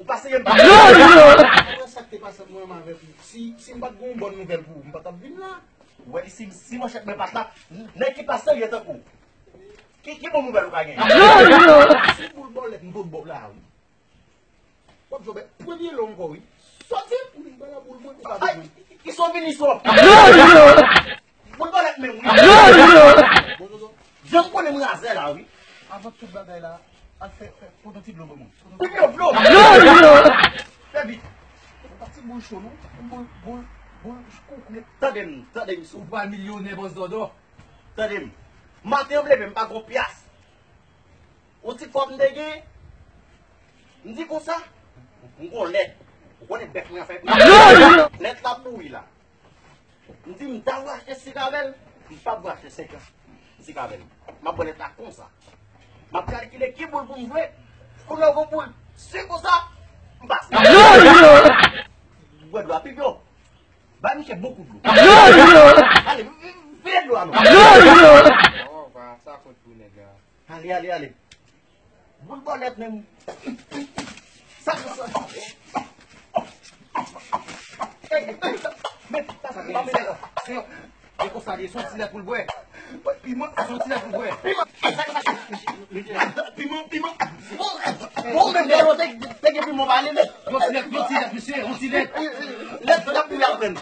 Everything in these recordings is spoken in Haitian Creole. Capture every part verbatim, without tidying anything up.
Ou pa serye m pa. Mwen sa k te pase ant mwen menm avèk ou. Si, si m pa t gen yon bòn nouvèl pou ou, m pa t ap vin la. Ou wè, si, si manchèt mwen pa t la, nèg ki pa serye tankou w, ki, ki bon nouvèl ou ka genyen? Si boul bòlèt m pot ba w la, wi. W ap jwe premye lè ankò, wi. Sòti! Ou vin ba la boul mwen, ou pa bezwen. Ki son vini sou. Boul bòlèt menm, wi. Bon, Zozo, jan m konnen m razè la, wi. Avan tout bagay la, al fè, fè, pot yon ti dlo ban mwen. Pot yon ti dlo, dlo. Fè vit. Ou pa ti boul cho, non. Boul, boul, boul, koukne. Tande m, tande m, sou. Ou pa milyonè, bòs Dòdò. Tande m. Maten an m leve, m pa gon pyas. Yon ti kòb m te gen, m di konsa, m gon lèt. Ou konnen bèf mwen an fè. Lèt la pouri la. M di m ta vle achte sik avè l, m p ap vle achte senk an sik avè l. M ap pran lèt la konsa. M ap kalkile ki boul pou m jwe. Kounye a gon boul, si konsa, m pase. Bwè dlo a pi byen. Ba misye bon kout dlo. Ale, vide dlo a non. Oh, va, sa fòt pou nèg la. Ale, ale, ale. Boul bòlèt menm. Sa, sa. Ey, ey, men, sa, sa, men, men, se, se konsa li ye, se yon ti lèt pou l bwè. Piman, se yon ti lèt pou l bwè. Piman, piman. Bon, bon, menm, te, te gen piman, pa ale, men. Yon ti lèt, yon ti lèt, mesye, yon ti lèt. Lèt, lèt pou y aprann.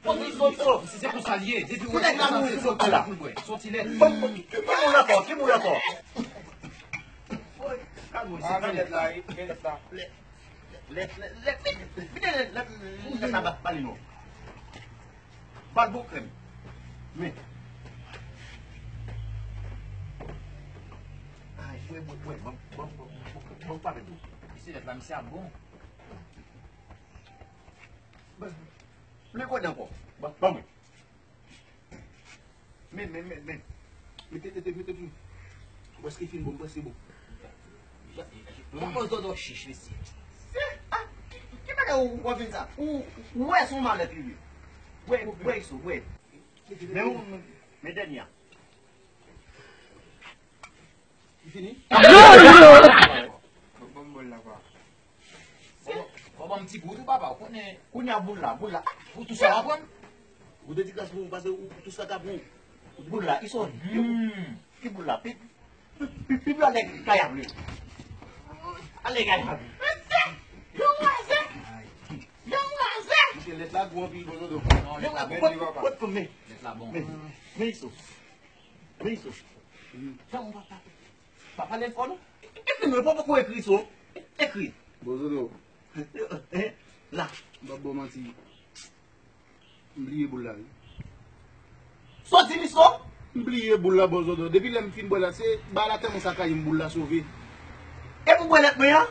Pozisyon cho. Si se konsa l ye, depi w wè se konsa l ye, se yon ti lèt pou l bwè. Se yon ti lèt. Bon, bon, ki boul ankò? Ki boul ankò? Kalme w, se lèt la, wi, men lèt la. Lèt, lèt, lèt, lèt, lèt, lèt la ba, ba li non. Ba l bon krèm. Men. Ay, bwè, bwè, bwè, ban, ban, ban, ban, ban, pa vle dlo. Mesye, lèt la, mesye, ap bon. Ban. Vle konnen ankò. Ban, ban mwen. Men, men, men, men. Mete, mete, mete tou. Prèske fin bon, prèske bon. Kòman Dòdò chich, mesye? Se, ah, ki, ki bagay ou, ou konn fin sa? Ou, ou wè se yon malèt li ye. Wè, wè, iso, wè. Men ou, men dènye a. Li fini? Bon, bon, bon, la, pa. Bon, bon, bon, ti gout ou papa, ou konnen. Kounye a boul la, boul la. Ou tou sa w ap pran? Ou te di gras pou ou, paske ou, ou tou sa ka pran. Boul la, iso. Hmm. Ki boul la? Pi, pi, pi, pi, ale kay ap li. Ale kay ap li. Yon razè! Yon razè! Misye lèt la gwo anpil, bon, non, non. Lèt la bèl, wi, papa. Lèt la bon. Men, men iso. Men iso. Sa moun papa. Pa pale fò non. Epi nou pa poko ekri so. Ekri. Bon, Zodo. Eh, la. M p ap ba w manti. M bliye boul la, wi. Sa w di, Miso? M bliye boul la, bon, Zodo. Depi lè m fin bwè la, se ba la tèlman sa kaye m boul la sove. E pou bwè lèt mwen an?